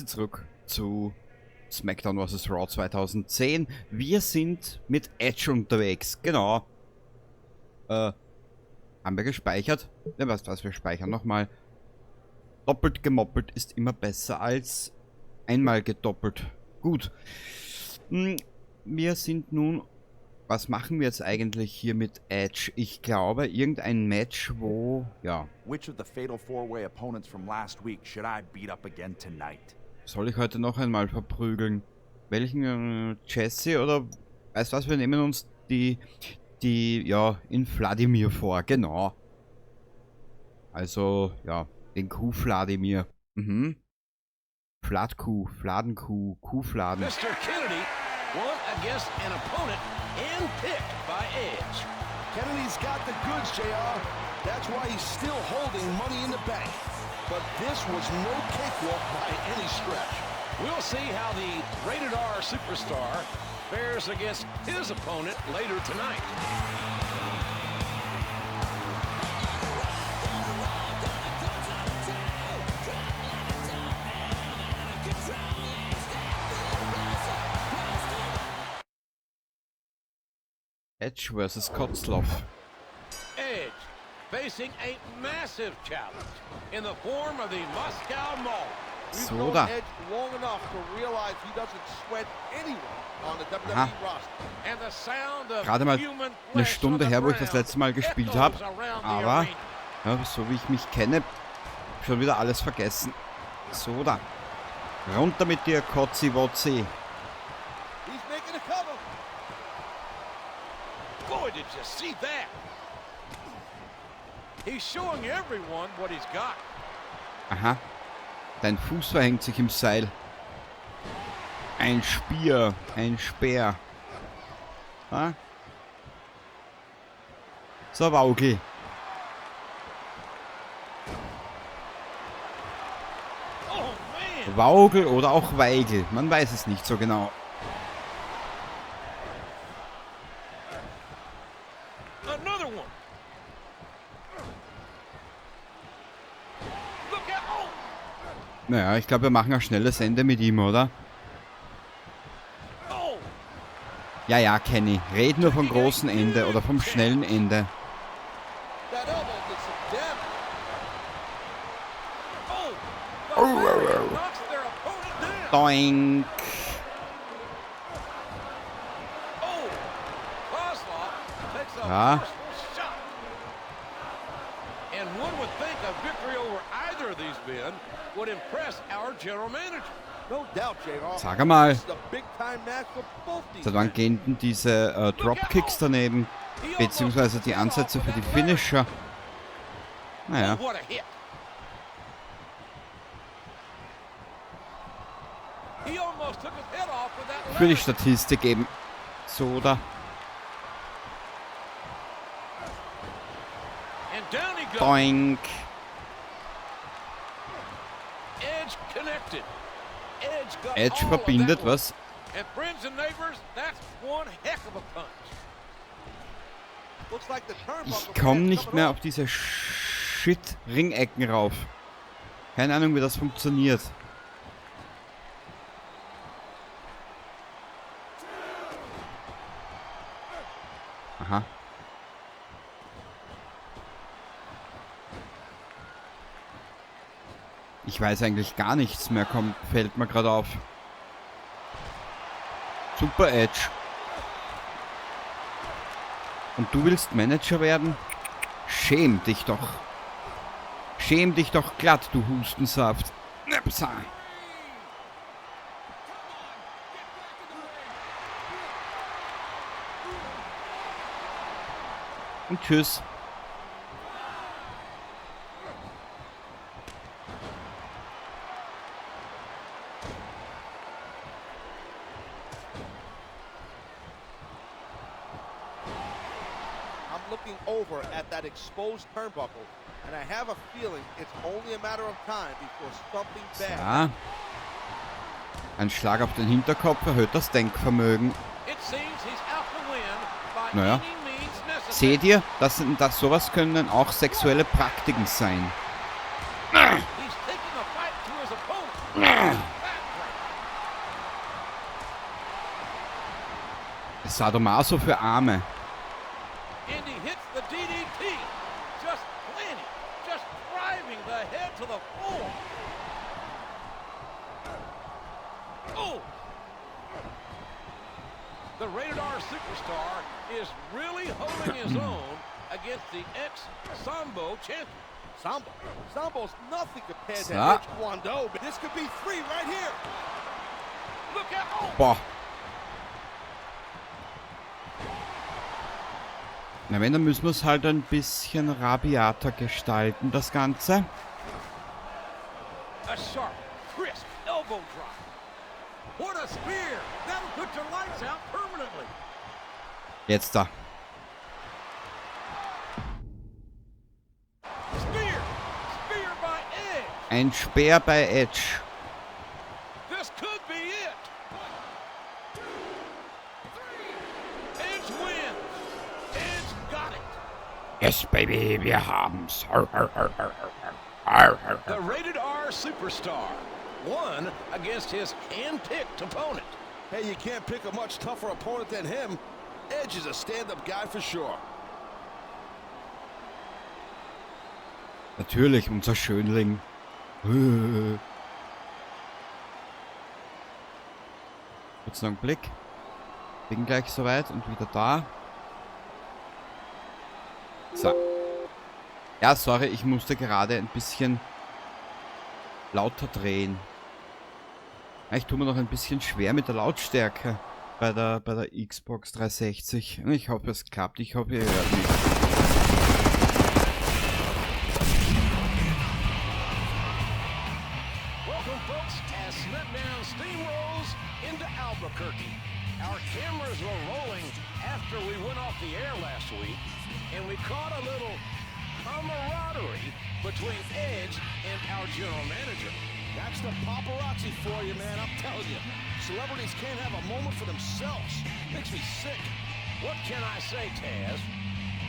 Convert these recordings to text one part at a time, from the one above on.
zurück zu SmackDown vs. Raw 2010. Wir sind mit Edge unterwegs, genau. Haben wir gespeichert? Ja, weißt du was, wir speichern nochmal. Doppelt gemoppelt ist immer besser als einmal gedoppelt. Gut. Wir sind nun... Was machen wir jetzt eigentlich hier mit Edge? Ich glaube, irgendein Match, wo... Ja. Which of the fatal four-way opponents from last week should I beat up again tonight? Soll ich heute noch einmal verprügeln? Welchen? Jesse oder... Weißt du was, wir nehmen uns die, ja, in Vladimir vor, genau. Also, ja, den Kuh Vladimir. Mhm. Fladkuh, Fladenkuh, Kuhfladen. Mr. Kennedy won against an opponent handpicked by Edge. Kennedy's got the goods, JR. That's why he's still holding money in the bank. But this was no cakewalk by any stretch. We'll see how the Rated R superstar fares against his opponent later tonight. Edge versus Kozlov. Edge facing a massive challenge in the form of the Moscow Mauler. We've So known da. Edge long enough to realize he doesn't sweat anyone on the WWE Aha. roster. And the sound of Gerade mal human eine flesh Stunde on the her, wo ich das ground letzte Mal gespielt echoes hab. around the Aber, arena. ja, so wie ich mich kenne, schon wieder alles vergessen. So da. Runter mit dir, Kotzi Wotzi. He's making a cover. Boy, did you see that? He's showing everyone what he's got. Aha. Dein Fuß verhängt sich im Seil. Ein Spier, ein Speer. Ha? So, Waugel. Oh, man. Waugel oder auch Weigel. Man weiß es nicht so genau. Another one. Look out. Oh. Naja, ich glaube, wir machen ein schnelles Ende mit ihm, oder? Oh. Ja, ja, Kenny. Red nur vom großen Ende oder vom schnellen Ende. That elbow did some damage. Oh. The lariat knocks their opponent down. Doink. Oh. Kozlov takes a Ja. forceful shot. And one would think a victory over either of these men would impress our general manager. No doubt, JR. Sag einmal. This is a big-time match for both these Seit wann men. gehen denn diese Dropkicks daneben? Beziehungsweise die Ansätze für die Finisher. Naja. Oh, what a hit. He almost took his head off with that Für die lariat. Statistik eben. So, da. And down he goes. Doink. Edge connected. Edge got Edge all of that verbindet, one. was? And friends and neighbors, that's one heck of a punch. Looks like the turnbuckle Ich komm band's nicht coming mehr off. auf diese Shit-Ringecken rauf. Keine Ahnung, wie das funktioniert. Aha. Ich weiß eigentlich gar nichts mehr, fällt mir gerade auf. Super Edge. Und du willst Manager werden? Schäm dich doch. Schäm dich doch glatt, du Hustensaft. Nepsa. Und tschüss. I'm looking over at that exposed turnbuckle, and I have a feeling it's only a matter of time before something bad. Ja. Ein Schlag auf den Hinterkopf erhöht das Denkvermögen. It seems he's out to win by Naja. any means necessary. Seht ihr, sowas können auch sexuelle Praktiken sein. He's taking the fight to his opponent. That Sadomaso für Arme. And he hits the DDT. Just planting, just driving the head to the floor. Oh! The Rated R Superstar is really holding his own against the ex-Sambo champion. Sambo. Sambo's nothing compared to So. Edge Kwon-Do. But this could be three right here. Look out! Oh! Boah. Na wenn, dann müssen wir es halt ein bisschen rabiater gestalten, das Ganze. A sharp, crisp elbow drop. What a spear! That'll put your lights out permanently. Jetzt da. Spear! Spear by Edge! Ein Speer bei Edge. This could be it. Edge wins. Edge got it. Yes, baby, wir haben's. The Rated R Superstar won against his hand-picked opponent. Hey, you can't pick a much tougher opponent than him. Edge is a stand-up guy for sure. Natürlich, unser Schönling. Kurzen Augenblick. Bin gleich soweit und wieder da. So. Ja, sorry, ich musste gerade ein bisschen lauter drehen. Ja, ich tue mir noch ein bisschen schwer mit der Lautstärke bei der Xbox 360. Ich hoffe, es klappt. Ich hoffe, ihr hört mich. Welcome, folks, as SmackDown steamrolls into Albuquerque. Our cameras were rolling after we went off the air last week, and we caught a little camaraderie between Edge and our general manager. That's the paparazzi for you, man. I'm telling you. Celebrities can't have a moment for themselves. Makes me sick. What can I say, Taz?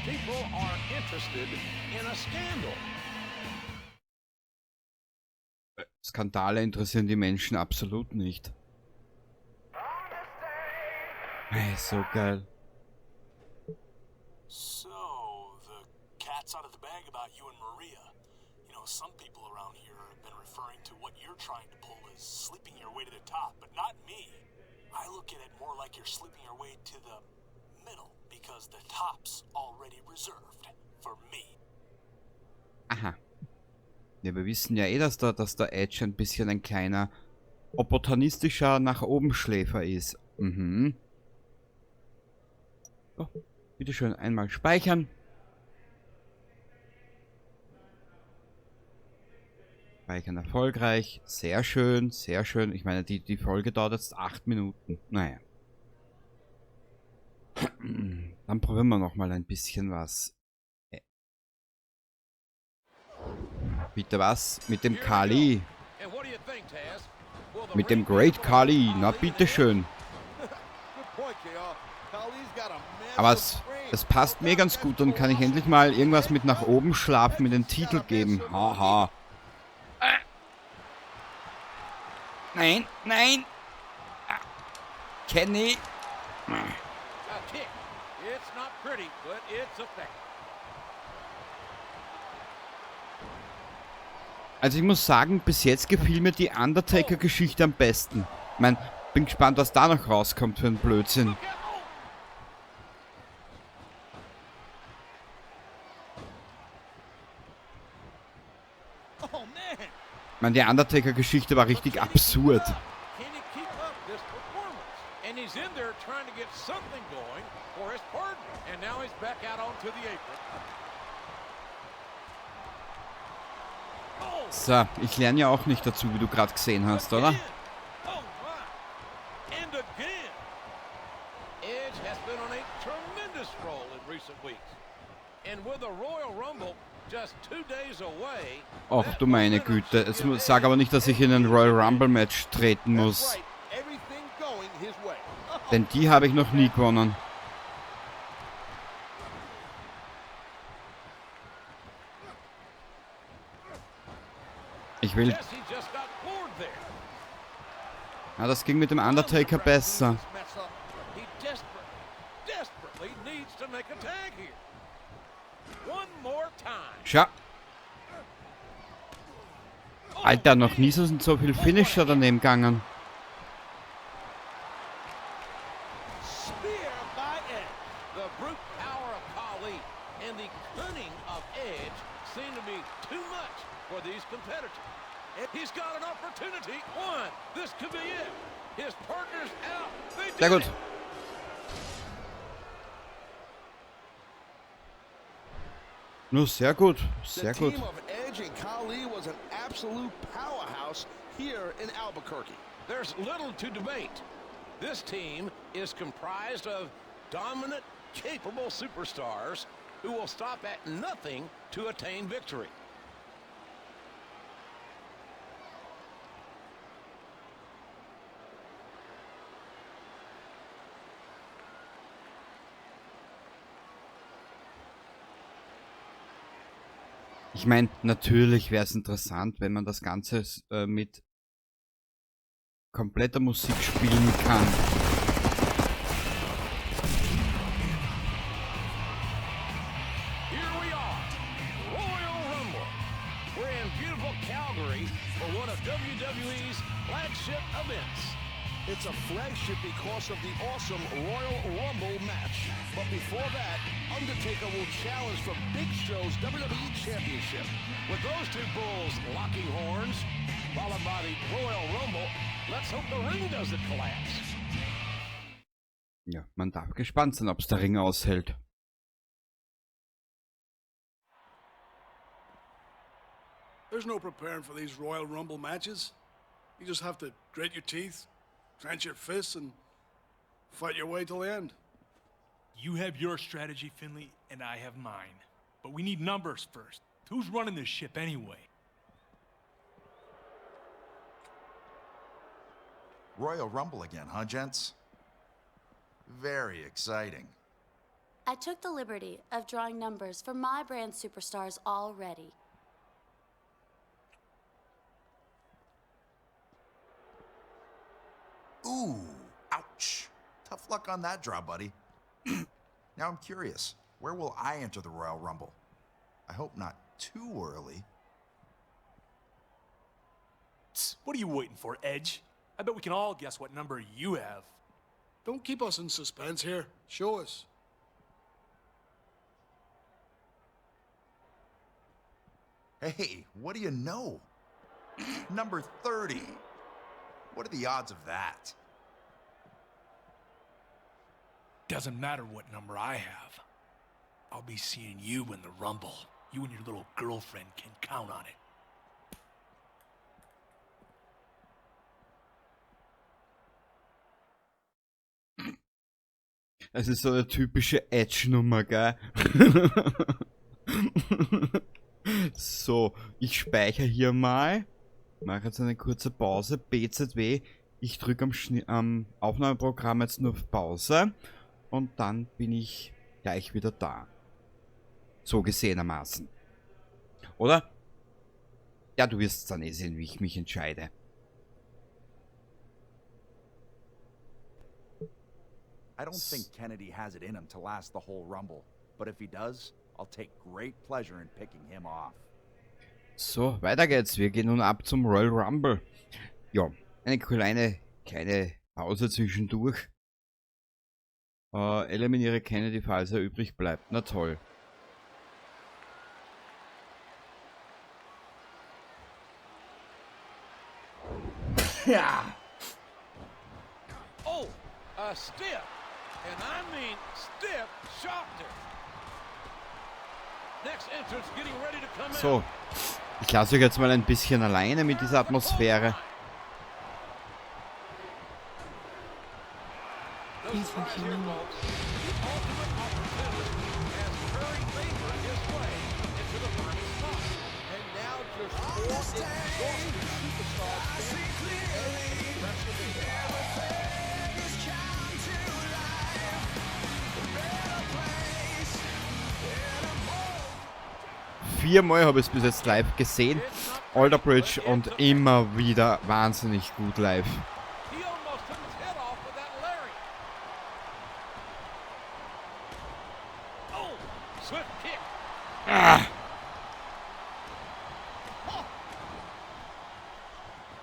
People are interested in a scandal. Skandale interessieren die Menschen absolut nicht. Ey, so geil. So, the cat's out of the bag about you and Maria. You know, some people around here have been referring to what you're trying to pull as sleeping your way to the top, but not me. I look at it more like you're sleeping your way to the middle, because the top's already reserved for me. Aha. Ja, wir wissen ja eh, dass der Edge ein bisschen ein kleiner opportunistischer nach oben Schläfer ist. Mhm. So, bitteschön einmal speichern. Speichern erfolgreich. Sehr schön, sehr schön. Ich meine, die Folge dauert jetzt 8 Minuten. Naja. Dann probieren wir nochmal ein bisschen was. Bitte was? Mit dem Khali. Mit dem Great Khali. Na bitteschön. Aber es passt mir ganz gut. Dann kann ich endlich mal irgendwas mit nach oben schlafen, mit den Titel geben. Haha. Nein, nein. Kenny. Also ich muss sagen, bis jetzt gefiel mir die Undertaker-Geschichte am besten. Ich mein, bin gespannt, was da noch rauskommt für einen Blödsinn. Ich mein, die Undertaker-Geschichte war richtig absurd. So, ich lerne ja auch nicht dazu, wie du gerade gesehen hast, oder? Och du meine Güte, jetzt sag aber nicht, dass ich in ein Royal Rumble Match treten muss. Denn die habe ich noch nie gewonnen. Ich will... Ja, das ging mit dem Undertaker besser. make a tag here. One more time. Schau. Alter, noch nie so sind so viel Finisher daneben gegangen. Spear by Edge. The brute power of Khali and the cunning of Edge seem to be too much for these competitors. He's got an opportunity. One. This could be it. His partner's out. They Sehr did gut. it. Nur sehr gut. The Sehr gut. team of Edge and Khali was an absolute powerhouse here in Albuquerque. There's little to debate. This team is comprised of dominant, capable superstars who will stop at nothing to attain victory. Ich meine, natürlich wäre es interessant, wenn man das Ganze mit kompletter Musik spielen kann. Here we are, Royal Rumble. We're in beautiful Calgary for one of WWE's flagship events. It's a flagship because of the awesome Royal Rumble match. But before that, Undertaker will challenge for Big Show's WWE Championship. With those two bulls locking horns, followed by the Royal Rumble, let's hope the ring doesn't collapse. Ja, man darf gespannt sein, ob's der Ring aushält. There's no preparing for these Royal Rumble matches. You just have to grit your teeth, clench your fists, and fight your way till the end. You have your strategy, Finley, and I have mine. But we need numbers first. Who's running this ship anyway? Royal Rumble again, huh, gents? Very exciting. I took the liberty of drawing numbers for my brand superstars already. Ooh, ouch. Tough luck on that draw, buddy. Now I'm curious, where will I enter the Royal Rumble? I hope not too early. Tss, what are you waiting for, Edge? I bet we can all guess what number you have. Don't keep us in suspense here. Show us. Hey, what do you know? Number 30. What are the odds of that? Doesn't matter what number I have. I'll be seeing you in the Rumble. You and your little girlfriend can count on it. Es ist so eine typische Edge-Nummer, gell? So, ich speichere hier mal. Mache jetzt eine kurze Pause. BZW. Ich drücke am Aufnahmeprogramm jetzt nur auf Pause. Und dann bin ich gleich wieder da. So gesehenermaßen. Oder? Ja, du wirst dann eh sehen, wie ich mich entscheide. I don't think Kennedy has it in him to last the whole Rumble, but if he does, I'll take great pleasure in picking him off. So, weiter geht's. Wir gehen nun ab zum Royal Rumble. Ja, eine kleine Pause zwischendurch. Eliminiere Kennedy, falls er übrig bleibt. Na toll. Ja. Oh, a stiff, and I mean stiff, shocked her. Next entrance getting ready to come So, out. ich lasse euch jetzt mal ein bisschen alleine mit dieser Atmosphäre. No surprise here, folks. The ultimate opportunist has curried favor his way into the final spot. And now just four exhausted superstars stand at the edge of WrestleMania. Viermal habe ich es bis jetzt live gesehen. Alter Bridge und immer wieder wahnsinnig gut live. He almost took his head off with that lariat. Ah.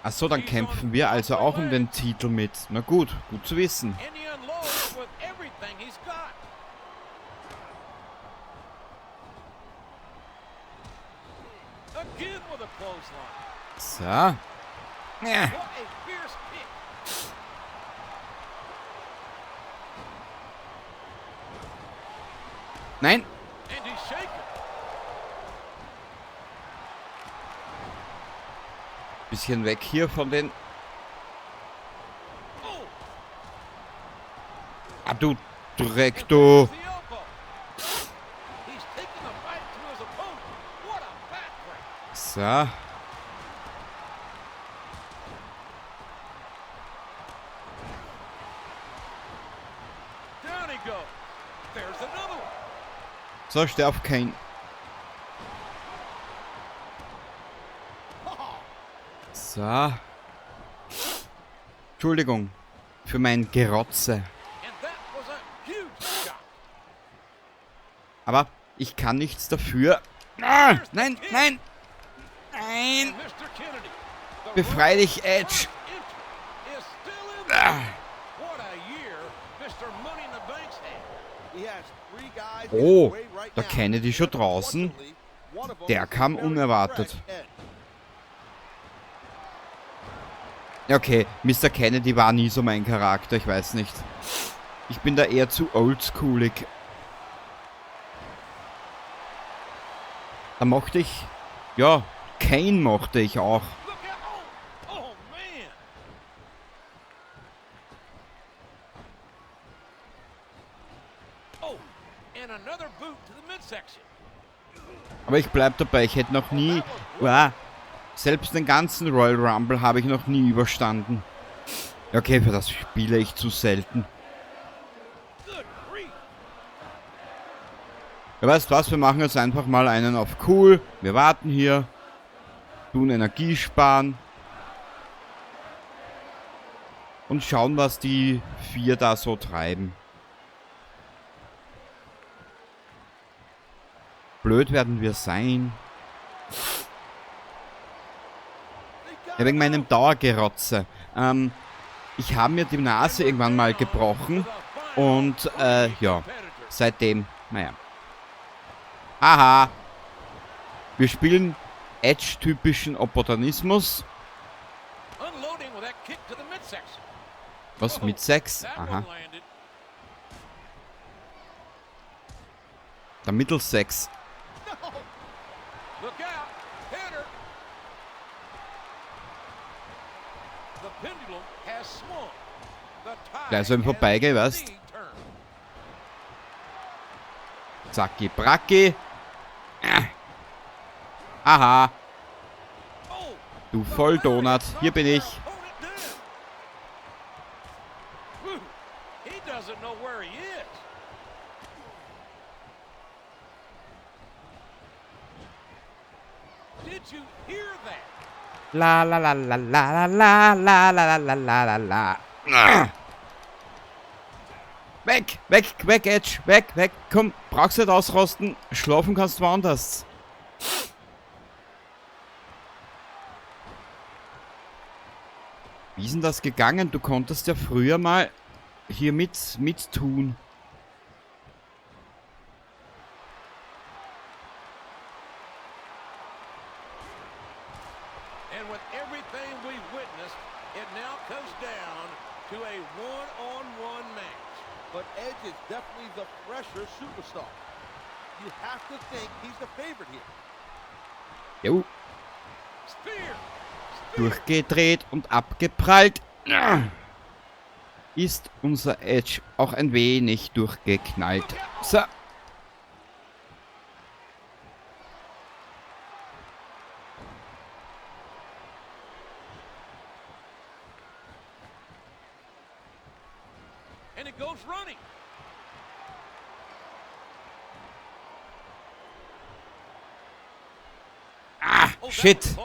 Achso, dann kämpfen wir also auch um den Titel mit. Na gut, gut zu wissen. So. Ja. Nein. Bisschen weg hier von den... Ah, du Dreck, du. So. So, steh auf, Kane. So. Entschuldigung für mein Gerotze. Aber ich kann nichts dafür. Ah, nein, nein, nein. Befrei dich, Edge. Ah. Oh, da Kennedy schon draußen. Der kam unerwartet. Okay, Mr. Kennedy war nie so mein Charakter, ich weiß nicht. Ich bin da eher zu oldschoolig. Da mochte ich... Ja, Kane mochte ich auch. Aber ich bleib dabei, ich hätte noch nie... Ah, selbst den ganzen Royal Rumble habe ich noch nie überstanden. Okay, für das spiele ich zu selten. Ja, weißt du was, wir machen jetzt einfach mal einen auf cool. Wir warten hier. Tun Energie sparen. Und schauen, was die vier da so treiben. Blöd werden wir sein. Ja, wegen meinem Dauergerotze. Ich habe mir die Nase irgendwann mal gebrochen. Und, ja. Seitdem, naja. Aha. Wir spielen Edge-typischen Opportunismus. Was, mit 6? Aha. Der Mittelsex. Gleich so im Vorbeigehen, weißt? Zacki, bracki. Aha. Du Volldonut. Hier bin ich. La la la la la la la la la la la la. Weg, weg, weg, Edge, weg, weg. Komm, brauchst nicht ausrosten. Schlafen kannst du woanders. Wie ist denn das gegangen? Du konntest ja früher mal hier mit tun. And with everything we've witnessed, it now comes down to a one-on-one match. But Edge is definitely the fresher superstar. You have to think he's the favorite here. Jo. Spear. Durchgedreht und abgeprallt. Ist unser Edge auch ein wenig durchgeknallt. So. And it goes running. Ah, shit.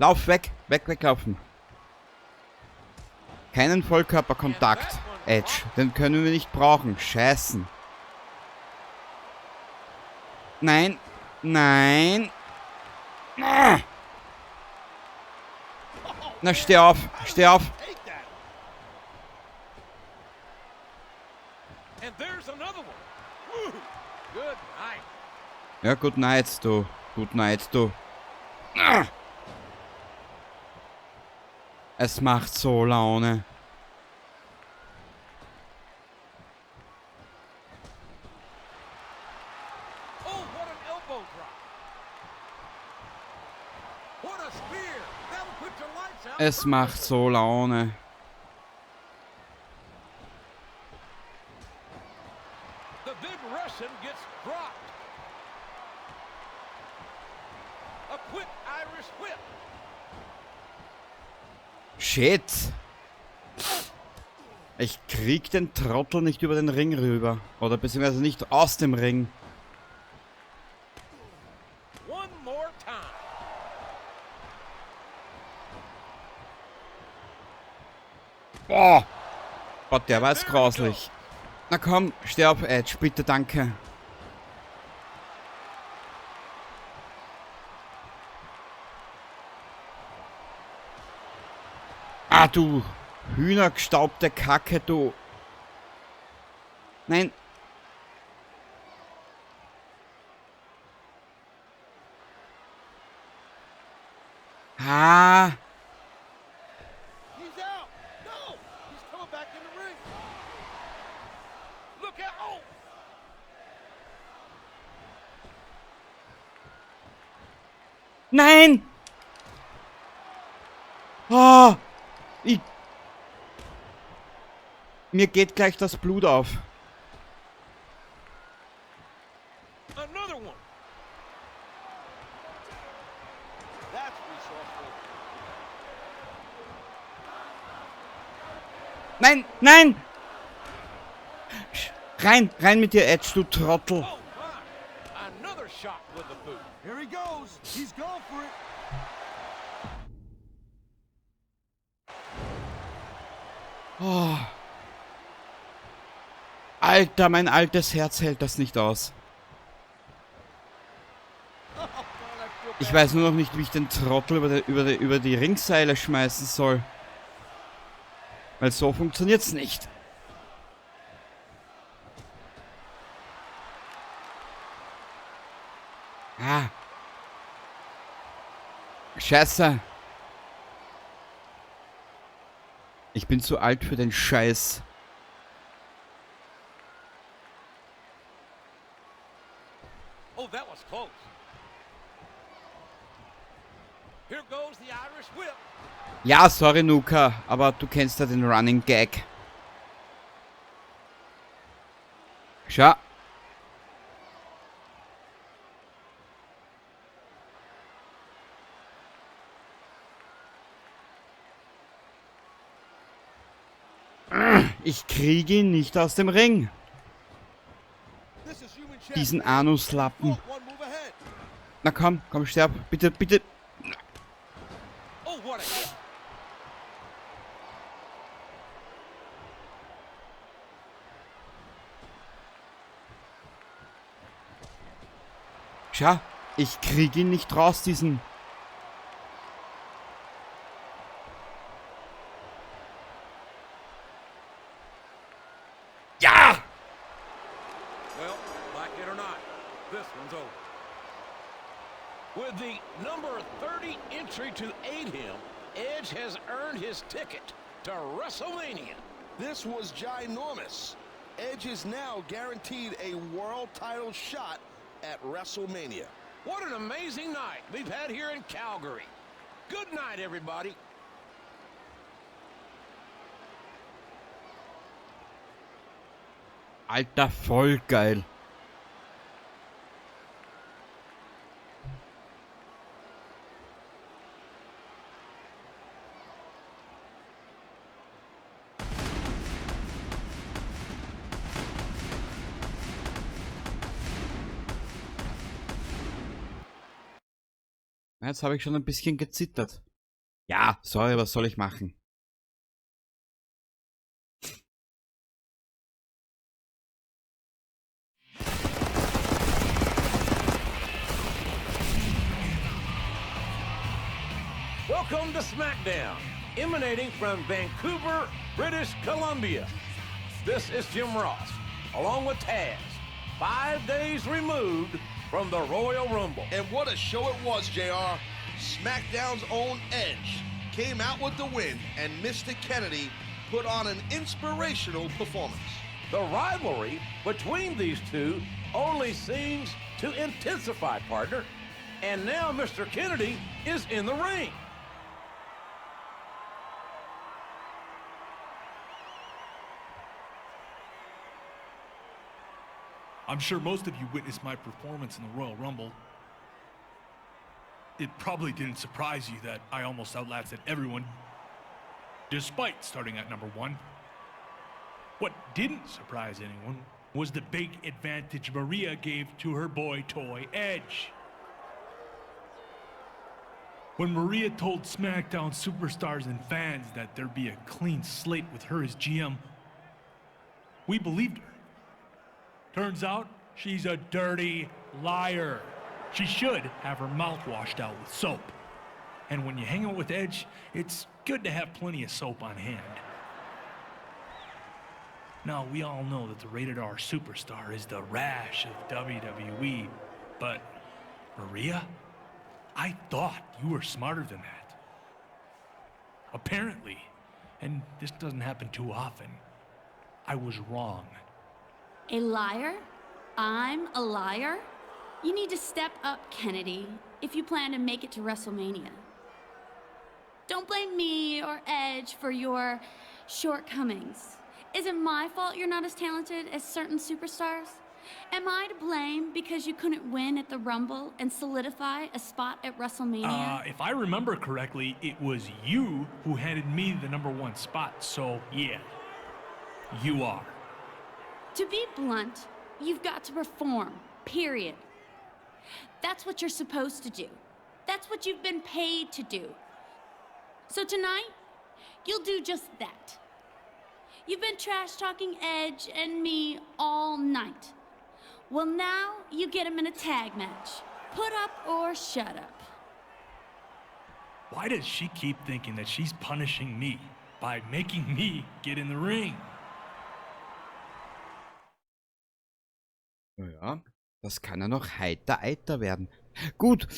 Lauf weg, weg, weglaufen. Keinen Vollkörperkontakt, Edge. Den können wir nicht brauchen. Scheißen. Nein. Nein. Ah. Na, steh auf. Steh auf. Ja, good night, du. Good night, du. Ah. Es macht so Laune. Es macht so Laune. The big Russian gets dropped. A quick Irish whip. Shit. Ich krieg den Trottel nicht über den Ring rüber. Oder beziehungsweise nicht aus dem Ring. One more time. Boah. Boah, der war jetzt grauslich. Na komm, steh auf, Edge, bitte, danke. Ah, du hühnergestaubte Kacke, du. Nein. Ah. He's out. No, he's coming back in the ring. Look out. Oh. Nein! Ah! Ich... Mir geht gleich das Blut auf. Another one. That's resourceful. Nein, nein! Rein, rein mit dir, Edge, du Trottel. Oh my. Another shot with the boot. Here he goes. He's going for it. Oh. Alter, mein altes Herz hält das nicht aus. Ich weiß nur noch nicht, wie ich den Trottel über die Ringseile schmeißen soll. Weil so funktioniert's nicht. Ah. Scheiße. Ich bin zu alt für den Scheiß. Oh, that was close. Here goes the Irish whip. Ja, sorry, Nuka, aber du kennst ja den Running Gag. Schau. Ich kriege ihn nicht aus dem Ring. Diesen Anuslappen. Na komm, komm, sterb. Bitte, bitte. Oh, what a hit. Schau, ich krieg ihn nicht raus, diesen... Ja! Well, like it or not, this one's over. With the number 30 entry to aid him, Edge has earned his ticket to WrestleMania. This was ginormous. Edge is now guaranteed a world title shot at WrestleMania. What an amazing night we've had here in Calgary. Good night, everybody. Alter, voll geil. Jetzt habe ich schon ein bisschen gezittert. Ja, sorry, was soll ich machen? Welcome to SmackDown, emanating from Vancouver, British Columbia. This is Jim Ross, along with Taz, 5 days removed from the Royal Rumble. And what a show it was, JR. SmackDown's own Edge came out with the win, and Mr. Kennedy put on an inspirational performance. The rivalry between these two only seems to intensify, partner. And now Mr. Kennedy is in the ring. I'm sure most of you witnessed my performance in the Royal Rumble. It probably didn't surprise you that I almost outlasted everyone, despite starting at number 1. What didn't surprise anyone was the big advantage Maria gave to her boy toy Edge. When Maria told SmackDown superstars and fans that there'd be a clean slate with her as GM, we believed her. Turns out she's a dirty liar. She should have her mouth washed out with soap. And when you hang out with Edge, it's good to have plenty of soap on hand. Now, we all know that the Rated R superstar is the rash of WWE, but Maria? I thought you were smarter than that. Apparently, and this doesn't happen too often, I was wrong. A liar? I'm a liar? You need to step up, Kennedy, if you plan to make it to WrestleMania. Don't blame me or Edge for your shortcomings. Is it my fault you're not as talented as certain superstars? Am I to blame because you couldn't win at the Rumble and solidify a spot at WrestleMania? If I remember correctly, it was you who handed me the #1 spot, so yeah, you are. To be blunt, you've got to perform, period. That's what you're supposed to do. That's what you've been paid to do. So tonight, you'll do just that. You've been trash-talking Edge and me all night. Well, now you get him in a tag match. Put up or shut up. Why does she keep thinking that she's punishing me by making me get in the ring? Naja, das kann ja noch heiter eiter werden. Gut,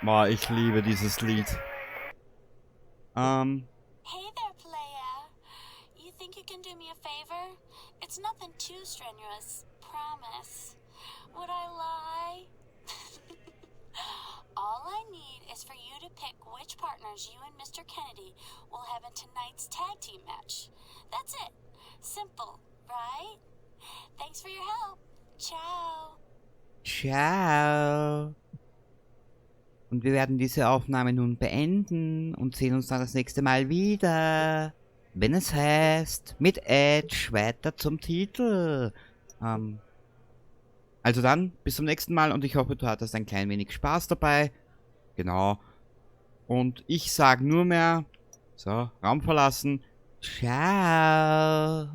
boah, ich liebe dieses Lied. Hey there, playa. You think you can do me a favor? It's nothing too strenuous, promise. Would I lie? All I need is for you to pick which partners you and Mr. Kennedy will have in tonight's tag team match. That's it. Simple, right? Thanks for your help. Ciao. Ciao. Und wir werden diese Aufnahme nun beenden und sehen uns dann das nächste Mal wieder, wenn es heißt, mit Edge weiter zum Titel. Also dann, bis zum nächsten Mal und ich hoffe, du hattest ein klein wenig Spaß dabei. Genau. Und ich sag nur mehr, so, Raum verlassen. Ciao.